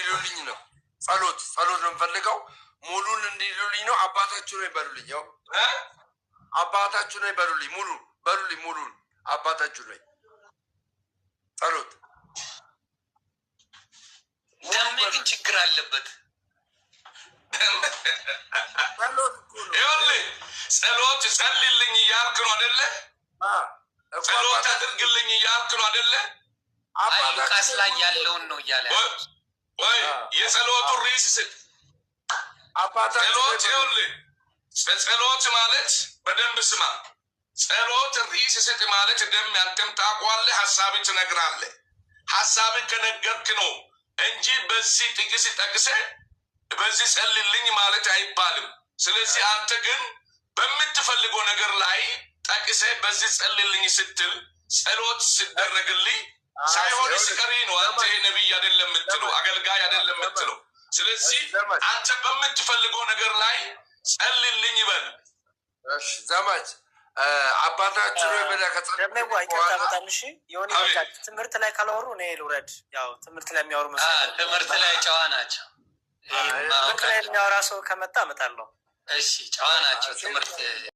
እንዲሉልኝ ነው። ጸሎት ጸሎት ነው የምፈልገው። ሙሉን እንዲሉልኝ ነው። አባታችሁ ነው ይበሉልኝ። ያው አባታችሁ ነው ይበሉልኝ። ሙሉ በሉልኝ። ሙሉን አባታችሁ ነው ጸሎት። ደሜ ግን ችግር አለበት። ጸሎት እኮ ነው። ይኸውልህ ጸሎት ጸልልኝ እያልክ ነው አደለ? እኮ ጸሎት አባታችሁ አድርግልኝ እያልክ ነው አደለ? አይ ሉቃስ አባታችሁ ላይ ያለውን ነው እያለ ያለው። ወይ የጸሎቱ ርዕስ ስጥ። አባታችሁ ነው ጸሎት ይበሉልኝ። ይኸውልህ ጸሎት ማለት በደንብ ስማ። ጸሎት ርዕስ ስጥ ማለት ደም ያንተም ታውቀዋለህ፣ ሀሳብን ትነግራለህ። ሀሳብን ከነገርክ ነው እንጂ በዚህ ጥቅስ ጠቅሰህ በዚህ ጸልልኝ ማለት አይባልም። ስለዚህ አንተ ግን በምትፈልገው ነገር ላይ ጠቅሰህ በዚህ ጸልልኝ ስትል ጸሎት ሲደረግልኝ ሳይሆን ሲቀሪ ነው አንተ ነቢይ አይደለም የምትለው፣ አገልጋይ አይደለም የምትለው። ስለዚህ ዘመድ አንተ በምትፈልገው ነገር ላይ ጸልልኝ ይበል። እሺ ዘመድ አባታችሁ ነው ብለህ ከጸለይክ ደሜዋ ይቅርታ በኋላ በጣም እሺ። የሆነ በቃ አቤት። ትምህርት ላይ ካላወሩ እኔ ልውረድ። ያው ትምህርት ላይ የሚያወሩ መስሎኝ ትምህርት ላይ ጨዋ ናቸው። ይሄን ማወቅ ትምህርት ላይ አለብን። የሚያወራ ሰው ከመጣ እመጣለሁ። እሺ ጨዋ ናቸው። ትምህርት